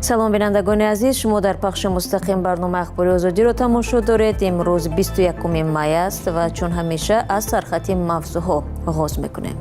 Салом, бинандагони азиз. Шумо дар пахши мустақим барномаи Ахбори Озодиро тамошо доред. Имрӯз 21 май аст ва чун ҳамеша аз сархати мавзӯъҳо оғоз мекунем.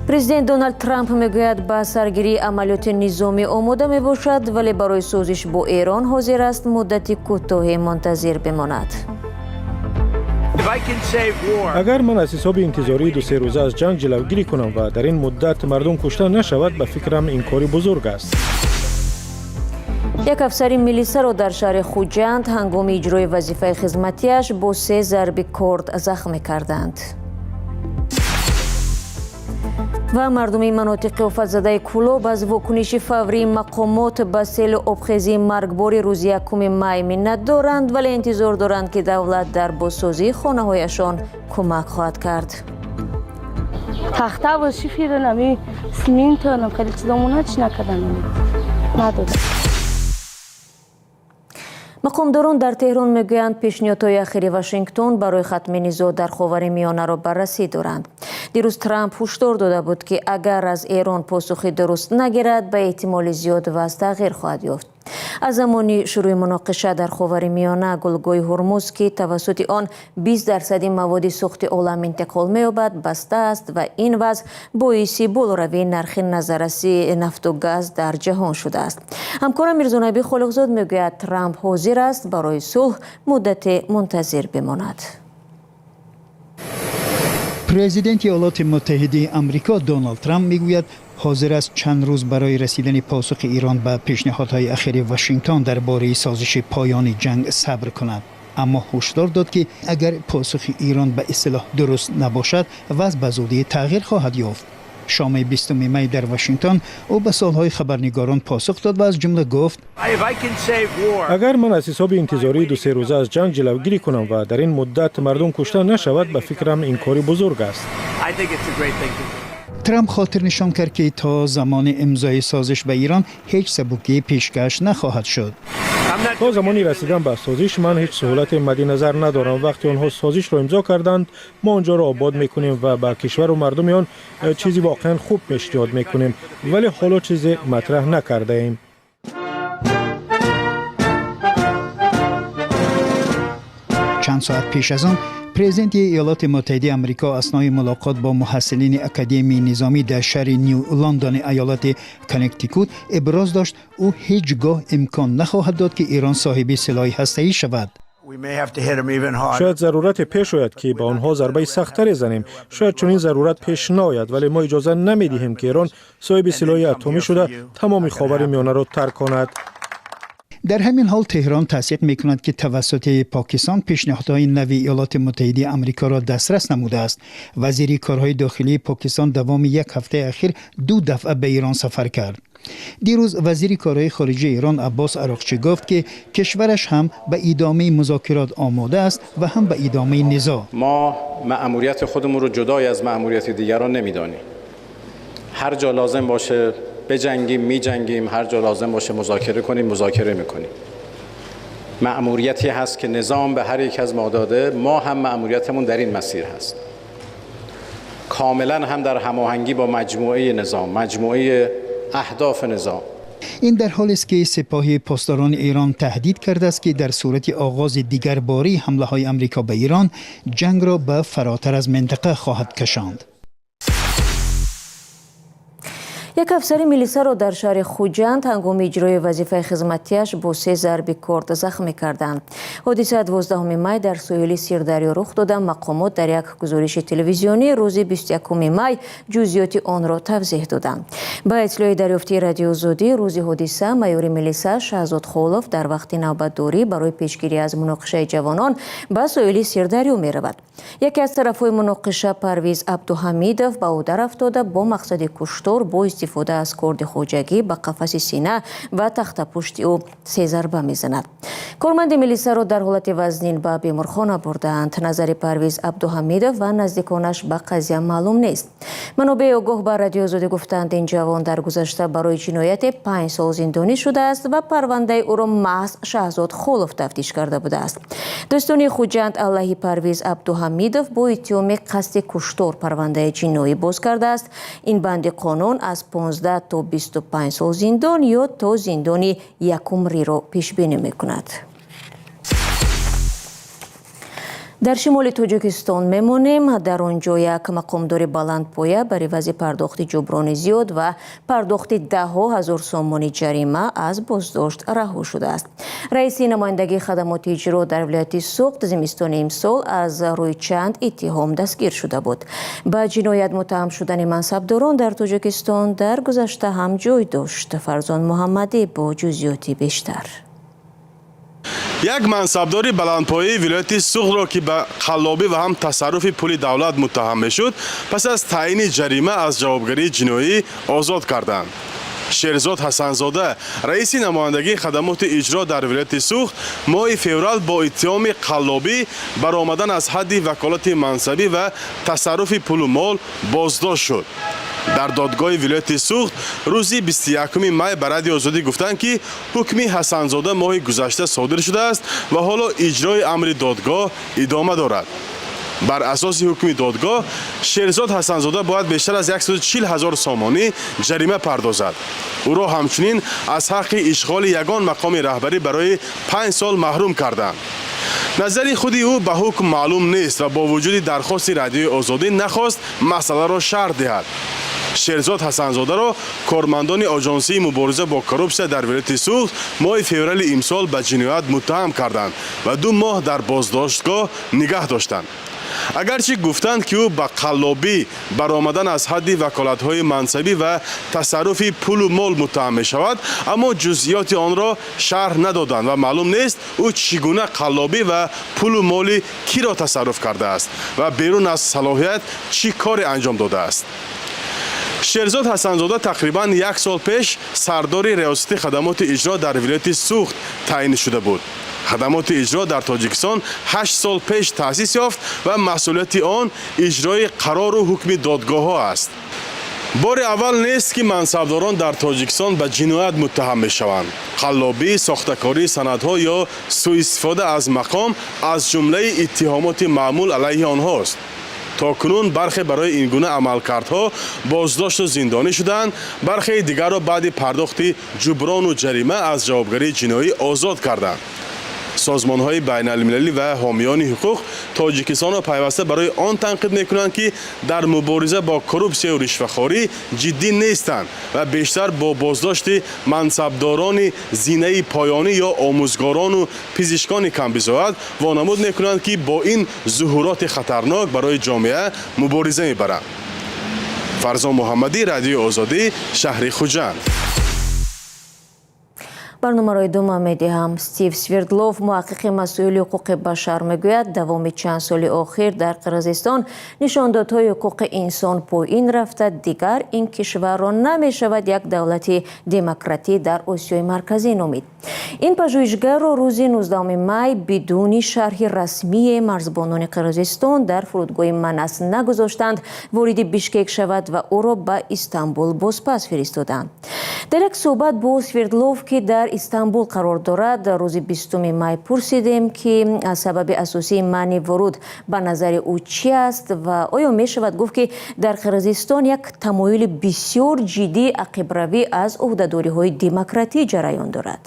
Президент Доналд Трамп мегӯяд, ба саргирии амалиёти низомӣ омода мебошад, вале барои созиш бо Эрон ҳозир аст муддати кӯтоҳе мунтазир бимонад. Агар ман аз ҳисоби интизории 2-се рӯза аз ҷанг ҷилавгирӣ кунам ва дар ин муддат мардум кушта нашавад, ба фикрам, ин кори бузург аст. Як афсари милисаро дар шаҳри Хуҷанд ҳангоми иҷрои вазифаи хизматиаш бо се зарби корд захмӣ карданд. Ва мардуми манотиқи офатзадаи Кӯлоб аз вокуниши фаврии мақомот ба селу обхезии маргбори рӯзи 1 май миннат доранд, вале интизор доранд, ки давлат дар бозсозии хонаҳояшон кӯмак хоҳад кард. Тахтаву шиферу нами сименту хеле чизомона чӣ накардан, надодам. Мақомдорон дар Теҳрон мегӯянд, пешниҳодҳои ахири Вашингтон барои хатми низоъ дар Ховари Миёнаро баррасӣ доранд. Дирӯз Трамп ҳушдор дода буд, ки агар аз Эрон посухи дуруст нагирад, ба эҳтимоли зиёд вазъ тағйир хоҳад ёфт. Аз замони шурӯи муноқиша дар Ховари Миёна гулгоҳи Ҳурмуз, ки тавассути он 20 дарсади маводи сӯхти олам интиқол меёбад, баста аст ва ин вазъ боиси болоравии нархи назарраси нафту газ дар ҷаҳон шудааст. Ҳамкорам Мирзонабӣ Холиқзод мегӯяд, Трамп ҳозир аст барои сулҳ муддате мунтазир бимонад. Президенти Иёлоти Муттаҳидаи Амрико Доналд Трамп мегӯяд, ҳозир аст чанд рӯз барои расидани посухи Эрон ба пешниҳодҳои ахири Вашингтон дар бораи созиши поёни ҷанг сабр кунад, аммо ҳушдор дод, ки агар посухи Эрон ба истилоҳ дуруст набошад, вазъ ба зудӣ тағйир хоҳад ёфт. Шоми 20 май дар Вашингтон ӯ ба суолҳои хабарнигорон посух дод ва аз ҷумла гуфт: Агар ман аз ҳисоби интизории 2-се рӯза аз ҷанг ҷилавгирӣ кунам ва дар ин муддат мардум кушта нашавад, ба фикрам, ин кори бузург аст. Трамп хотирнишон кард, ки то замони имзои созиш ба Эрон ҳеҷ сабукӣ пешкаш нахоҳад шуд. То замони расидан ба созиш ман ҳеҷ суҳулате мадди назар надорам. Вақте онҳо созишро имзо карданд, мо он ҷоро обод мекунем ва ба кишвару мардуми он чизи воқеан хуб пешниҳод мекунем, вале ҳоло чизе матраҳ накардаем. Чанд соат пеш аз он президенти Иёлоти Муттаҳидаи Амрико аснои мулоқот бо муҳассилини Академияи низомӣ дар шаҳри Ню Лондони иёлати Коннектикут иброз дошт, ӯ ҳеҷ гоҳ имкон нахоҳад дод, ки Эрон соҳиби силоҳи ҳастаӣ шавад. Шояд зарурате пеш ояд, ки ба онҳо зарбаи сахттаре занем. Шояд чунин зарурат пеш наояд, вале мо иҷоза намедиҳем, ки Эрон соҳиби силоҳи атомӣ шуда, тамоми Ховари Миёнаро тарк кунад. Дар ҳамин ҳол Теҳрон тасдиқ мекунад, ки тавассути Покистон пешниҳодҳои нави Иёлоти Муттаҳидаи Амрикоро дастрас намудааст. Вазири корҳои дохилии Покистон давоми як ҳафтаи ахир ду дафъа ба Эрон сафар кард. Дирӯз вазири корҳои хориҷии Эрон Аббос Ароқчӣ гуфт, ки кишвараш ҳам ба идомаи музокирот омода аст ва ҳам ба идомаи низоъ. Мо маъмурияти худамон ро ҷудой аз маъмурияти дигарон намедонем. Ҳар ҷо лозим боше بجنگیم، میجنگیم. هر جا لازم باشه مذاکره کنیم، مذاکره میکنیم. مأموریتی هست که نظام به هر یک از ما داده. ما هم مأموریتمون در این مسیر هست، کاملا هم در هماهنگی با مجموعه نظام، مجموعه اهداف نظام. این در حالی است که سپاه پاسداران ایران تهدید کرده است که در صورت آغاز دیگرباری حمله های امریکا به ایران، جنگ را به فراتر از منطقه خواهد کشاند. Як афсари милисаро дар шаҳри Хуҷанд ҳангоми иҷрои вазифаи хизматиаш бо се зарби корд захмӣ карданд. Ҳодиса 12 май дар соҳили Сирдарё рух дода. Мақомот дар як гузориши телевизионӣ рӯзи 21 май ҷузъиёти онро тавзеҳ доданд. Ба иттилои дарёфтии Радиоозодӣ, рӯзи ҳодиса майори милиса Шаҳзод Холов дар вақти навбатдорӣ барои пешгирӣ аз муноқишаи ҷавонон ба соҳили Сирдарё меравад. Яке аз тарафҳои муноқиша, Парвиз Абдуҳамидов, ба ӯ дарафтода, бо мақсади куштор бо истифода аз корди хоҷагӣ ба қафаси сина ва тахтапушти ӯ се зарба мезанад. Корманди милисаро дар ҳолати вазнин ба беморхона бурдаанд. Назари Парвиз Абдуҳамидов ва наздиконаш ба қазия маълум нест. Манобеи огоҳ ба Радиоозодӣ гуфтанд, ин ҷавон дар гузашта барои ҷинояте 5 сол зиндонӣ шудааст ва парвандаи ӯро маҳз Шаҳзод Холов тафтиш карда будааст. Додситонии Хуҷанд алайҳи Парвиз Абдуҳамидов бо иттиҳоми қасди куштор парвандаи ҷиноӣ боз кардааст. Ин банди қонун аз 15 то 25 сол зиндон ё то зиндони якумриро пешбинӣ мекунад. Дар шимоли Тоҷикистон мемонем. Дар он ҷо як мақомдори баландпоя бар ивази пардохти ҷуброни зиёд ва пардохти даҳҳо ҳазор сомонӣ ҷарима аз боздошт раҳо шудааст. Раиси намояндагии хадамоти иҷро дар вилояти Суғд зимистони имсол аз рӯи чанд иттиҳом дастгир шуда буд. Ба ҷиноят муттаҳам шудани мансабдорон дар Тоҷикистон дар гузашта ҳам ҷой дошт. Фарзон Муҳаммадӣ бо ҷузъиёти бештар. Як мансабдори баландпояи вилояти Суғдро, ки ба қаллобӣ ва ҳам тасарруфи пули давлат муттаҳам мешуд, пас аз таъйини ҷарима аз ҷавобгарии ҷиноӣ озод карданд. Шерзод Ҳасанзода, раиси намояндагии хадамоти иҷро дар вилояти Суғд, моҳи феврал бо иттиҳоми қаллобӣ, баромадан аз ҳадди ваколати мансабӣ ва тасарруфи пулу мол боздошт шуд. Дар додгоҳи вилояти Суғд рӯзи 21 май ба Радиои Озодӣ гуфтанд, ки ҳукми Ҳасанзода моҳи гузашта содир шудааст ва ҳоло иҷрои амри додгоҳ идома дорад. Бар асоси ҳукми додгоҳ, Шерзод Ҳасанзода бояд бештар аз 140 ҳазор сомонӣ ҷарима пардозад. Ӯро ҳамчунин аз ҳаққи ишғоли ягон мақоми раҳбарӣ барои 5 сол маҳрум карданд. Назари худи ӯ ба ҳукм маълум нест ва бо вуҷуди дархости Радиои Озодӣ нахост масъаларо шарҳ диҳад. Шерзод Ҳасанзодаро кормандони Оҷонсии мубориза бо коррупсия дар вилояти Суғд моҳи феврали имсол ба ҷиноят муттаҳам карданд ва 2 моҳ дар боздоштгоҳ нигаҳ доштанд. Агарчи гуфтанд, ки ӯ ба қаллобӣ, баромадан аз ҳадди ваколатҳои мансабӣ ва тасарруфи пулу мол муттаҳам мешавад, аммо ҷузъиёти онро шарҳ надоданд ва маълум нест, ӯ чӣ гуна қаллобӣ ва пулу моли киро тасарруф кардааст ва берун аз салоҳият чӣ коре анҷом додааст. Шерзод Ҳасанзода тақрибан як сол пеш сардори Риёсати хадамоти иҷро дар вилояти Суғд таъин шуда буд. Хадамоти иҷро дар Тоҷикистон 8 сол пеш таъсис ёфт ва масъулияти он иҷрои қарору ҳукми додгоҳҳо аст. Бори аввал нест, ки мансабдорон дар Тоҷикистон ба ҷиноят муттаҳам мешаванд. Қаллобӣ, сохтакории санадҳо ё сӯистифода аз мақом аз ҷумлаи иттиҳомоти маъмул алайҳи онҳост. То кунун бархе барои ин гуна амалкардҳо боздошту зиндонӣ шуданд, бархеи дигарро баъди пардохти ҷуброну ҷарима аз ҷавобгарии ҷиноӣ озод карданд. Созмонҳои байналмилалӣ ва ҳомиёни ҳуқуқ Тоҷикистонро пайваста барои он танқид мекунанд, ки дар мубориза бо коррупсияю ришвахорӣ ҷиддӣ нестанд ва бештар бо боздошти мансабдорони зинаи поёнӣ ё омӯзгорону пизишкони камбизоат вонамуд мекунанд, ки бо ин зуҳуроти хатарнок барои ҷомеа мубориза мебаранд. Фарзон Муҳаммадӣ, Радиои Озодӣ, шаҳри Хуҷанд. Барномаро идома медиҳам. Стив Свердлов, муҳаққиқи масоили ҳуқуқи башар, мегӯяд, давоми чанд соли охир дар Қирғизистон нишондодҳои ҳуқуқи инсон поин рафта, дигар ин кишварро намешавад як давлати демократӣ дар Осиёи Марказӣ номид. Ин пажӯҳишгарро рӯзи 19 май бидуни шарҳи расмие марзбонони Қирғизистон дар фурудгоҳи Манас нагузоштанд вориди Бишкек шавад ва ӯро ба Истанбул бозпас фиристоданд. Дар як суҳбат бо Свердлов, ки дар Истанбул қарор дорад, рӯзи 20 май пурсидем, ки сабаби асосии манъи вуруд ба назари ӯ чӣ аст ва оё мешавад гуфт, ки дар Қирғизистон як тамоюли бисёр ҷиддии ақибравӣ аз ӯҳдадориҳои демократӣ ҷараён дорад.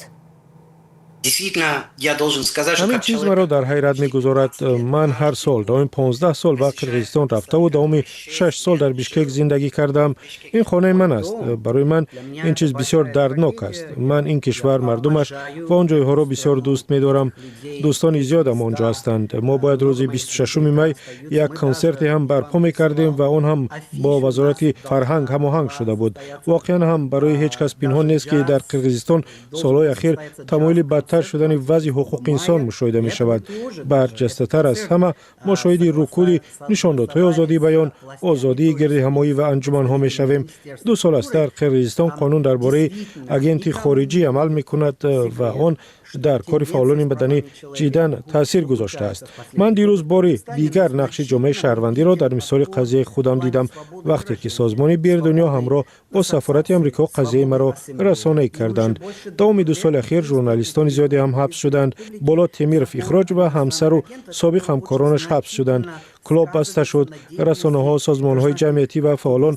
Ҳамин чиз маро дар ҳайрат мегузорад. Ман ҳар сол давоми 15 сол ба Қирғизистон рафтаву давоми 6 сол дар Бишкек зиндагӣ кардам. Ин хонаи ман аст. Барои ман ин чиз бисёр дарднок аст. Ман ин кишвар, мардумаш ва он ҷойҳоро бисёр дӯст медорам. Дӯстони зиёдам он ҷо ҳастанд. Мо бояд рӯзи 26 май як консерте ҳам барпо мекардем ва он ҳам бо Вазорати фарҳанг ҳамоҳанг шуда буд. Воқеан ҳам барои ҳеҷ кас пинҳон нест, ки дар Қирғизистон солҳои ахир тамоюли бадтар шудани вазъи ҳуқуқи инсон мушоҳида мешавад. Барҷастатар аз ҳама, мо шоҳиди рукуди нишондодҳои озодии баён, озодии гирдиҳамоӣ ва анҷуманҳо мешавем. 2 сол аст дар Қирғизистон қонун дар бораи агенти хориҷӣ амал мекунад ва он дар кори фаъолони маданӣ ҷиддан таъсир гузоштааст. Ман дирӯз бори дигар нақши ҷомеаи шаҳрвандиро дар мисоли қазияи худам дидам, вақте ки созмони Бир Дунё ҳамроҳ бо сафорати Амрико қазияи маро расонаӣ карданд. Давоми 2 соли ахир журналистони зиёде ҳам ҳабс шуданд. Болот Темиров ихроҷ ва ҳамсару собиқ ҳамкоронаш ҳабс шуданд. Кӯлоб баста шуд. Расонаҳо, созмонҳои ҷамъиятӣ ва фаъолон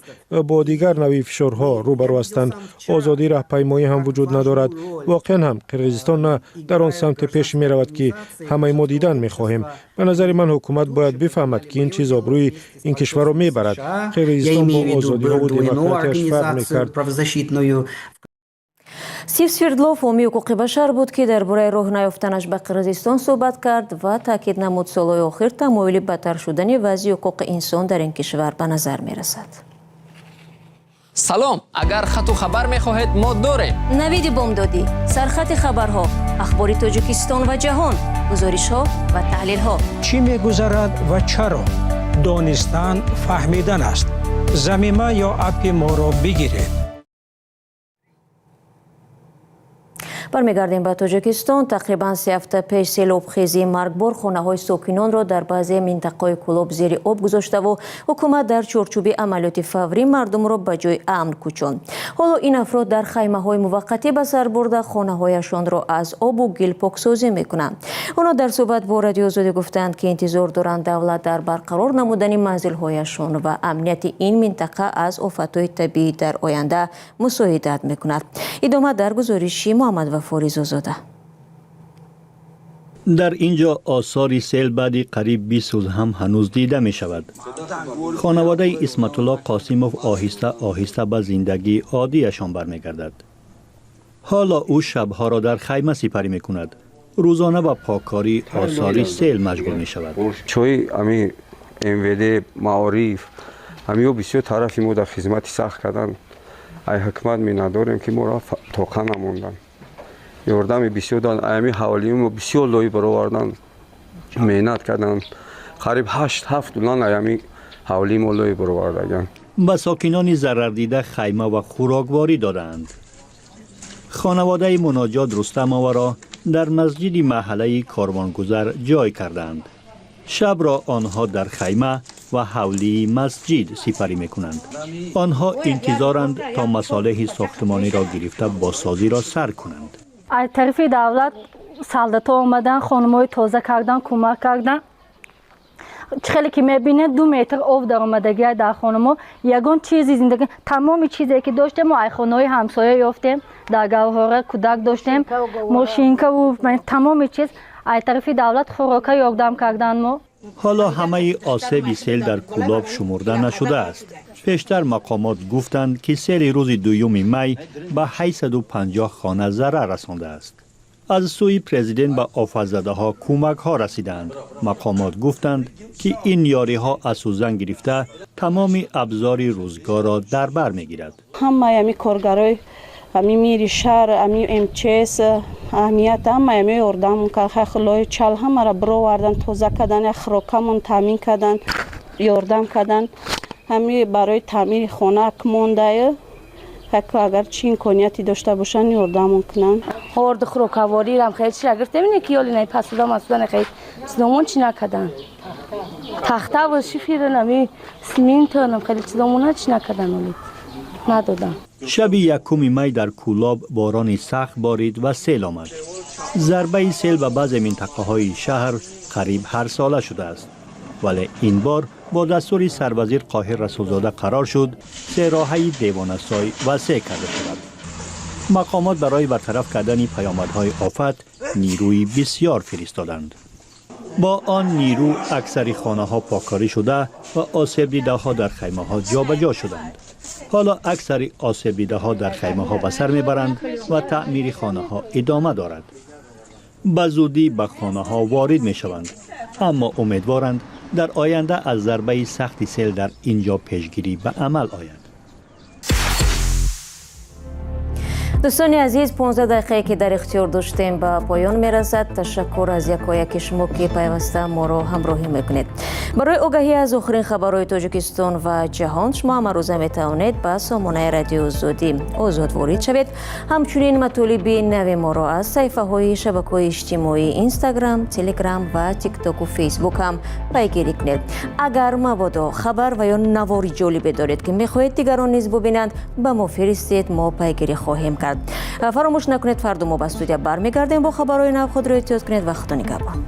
бо дигар навъи фишорҳо рӯбарӯ ҳастанд. Озодии раҳпаймоӣ ҳам вуҷуд надорад. Воқеан ҳам Қирғизистон на дар он самте пеш меравад, ки ҳамаи мо дидан мехоҳем. Ба назари ман, ҳукумат бояд бифаҳмад, ки ин чиз обрӯи ин кишварро мебарад. Қирғизистон бо озодиҳову демократияш фарқ мекард. Стив Свердлов ҳомии ҳуқуқи башар буд, ки дар бораи роҳ наёфтанаш ба Қирғизистон суҳбат кард ва таъкид намуд, солҳои охир тамоюли бадтар шудани вазъи ҳуқуқи инсон дар ин кишвар ба назар мерасад. Салом, агар хату хабар мехоҳед, мо дорем. Навиди бомдодӣ, сархати хабарҳо, ахбори Тоҷикистон ва ҷаҳон, гузоришҳо ва таҳлилҳо. Чӣ мегузарад ва чаро? Донистан фаҳмидан аст. Замима ё аппи моро бигиред. Бармегардем ба Тоҷикистон. Тақрибан 3 ҳафта пеш селобхезии маргбор хонаҳои сокинонро дар баъзе минтақаҳои Кӯлоб зери об гузоштаву ҳукумат дар чорчӯби амалиёти фаврӣ мардумро ба ҷои амн кӯчонд. Ҳоло ин афрод дар хаймаҳои муваққатӣ ба сар бурда, хонаҳояшонро аз обу гил поксозӣ мекунанд. Онҳо дар суҳбат бо Радиои Озодӣ гуфтанд, ки интизор доранд давлат дар барқарор намудани манзилҳояшон ва амнияти ин минтақа аз офатҳои табиӣ дар оянда мусоидат мекунад. Идома дар гузориши Муҳаммад Вафо Ризозода. Дар ин ҷо осори сел баъди қариб 20 рӯз ҳам ҳанӯз дида мешавад. Хонаводаи Исматулло Қосимов оҳиста оҳиста ба зиндагии оддиашон бармегардад. Ҳоло ӯ шабҳоро дар хайма сипарӣ мекунад, рӯзона ба поккории осори сел машғул мешавад. Чои ами МВД, маориф, ҳамиҳо бисёр тарафи мо дар хизмати сахт кардан. Ай ҳукумат миннатдорем, ки моро тоқа намондан, ёрдами бисёр дан. Ами ҳавлии мо бисёр лои баровардан, меҳнат кардан. Қариб ҳашт ҳафт дулан аями ҳавлии мо лои баровардаган. Ба сокинони зарардида хайма ва хӯрокворӣ додаанд. Хонаводаи Муноҷот Рустамоваро дар масҷиди маҳаллаи Корвонгузар ҷой кардаанд. Шабро онҳо дар хайма ва ҳавлии масҷид сипарӣ мекунанд. Онҳо интизоранд, то масолеҳи сохтмониро гирифта, бозсозиро сар кунанд. Аз тарафи давлат солдато омадан, хонумҳои тоза кардан, кӯмак кардан. Чӣ хеле ки мебинед, 2 метр об даромадагия дар хонамо. Ягон чизи зиндагӣ, тамоми чизе ки доштем, мо ай хонаҳои ҳамсоя ёфтем. Дар гаҳвора кӯдак доштем, мошинкаву тамоми чиз. Ай тарафи давлат хӯрока ёрдам кардан мо. Ҳоло ҳамаи осеби сел дар Кӯлоб шумурда нашудааст. Пештар мақомот гуфтанд, ки сели рӯзи 2 май ба 850 хона зарар расондааст. Аз сӯи президент ба офатзадаҳо кӯмакҳо расиданд. Мақомот гуфтанд, ки ин ёриҳо аз сӯзан гирифта тамоми абзори рӯзгорро дар бар мегирад. Ҳамаи ами коргарои ами мири шаҳр, ами МЧС, аҳамият, ҳамаи ами ёрдамон кард. Лои чал ҳамаро бировардан, тоза кардан, як хӯрокамон таъмин кардан, ёрдам кардан. Ҳами барои таъмири хона мондаю, агар чӣ имконияте дошта бошанд, ёрдамон кунанд. Орду хӯрокаворирам хеле чира гирифтем, ине ки ёли най пасуда масуда нехел чизомон чӣ накардан. Тахтаву шифирам, ами симинтонам хеле чизомона чӣ накардан, оли надодам. Шаби 1 май дар Кӯлоб борони сахт борид ва сел омад. Зарбаи сел ба баъзе минтақаҳои шаҳр қариб ҳарсола шудааст, вале ин бор бо дастури сарвазир Қоҳир Расулзода қарор шуд, сероҳаи Девонасой васеъ карда шавад. Мақомот барои бартараф кардани паёмадҳои офат нирӯи бисьёр фиристоданд. Бо он нирӯ аксари хонаҳо поккорӣ шуда ва осебдидаҳо дар хаймаҳо ҷобаҷо шуданд. Ҳоло аксари осебдидаҳо дар хаймаҳо ба сар мебаранд ва таъмири хонаҳо идома дорад. Ба зудӣ ба хонаҳо ворид мешаванд, аммо умедворанд, дар оянда аз зарбаи сахти сел дар ин ҷо пешгирӣ ба амал ояд. Дӯстони азиз, 15 дақиқае, ки дар ихтиёр доштем, ба поён мерасад. Ташаккур аз якояки шумо, ки пайваста моро ҳамроҳӣ мекунед. Барои огаҳӣ аз охирин хабарҳои Тоҷикистон ва ҷаҳон шумо ҳамарӯза метавонед ба сомонаи Радиои Озодӣ озод ворид шавед. Ҳамчунин матолиби нави моро аз саҳифаҳои шабакаҳои иҷтимоӣ Инстаграм, Телеграм ва Тиктоку Фейсбук ҳам пайгирӣ кунед. Агар мабодо хабар ва ё навори ҷолибе доред, ки мехоҳед дигарон низ бубинанд, ба мо фиристед, мо пайгирӣ хоҳем кард. Фаромӯш накунед, фардо мо ба студия бармегардем бо хабарҳои нав. Худро эҳтиёт кунед ва Худо нигаҳбон.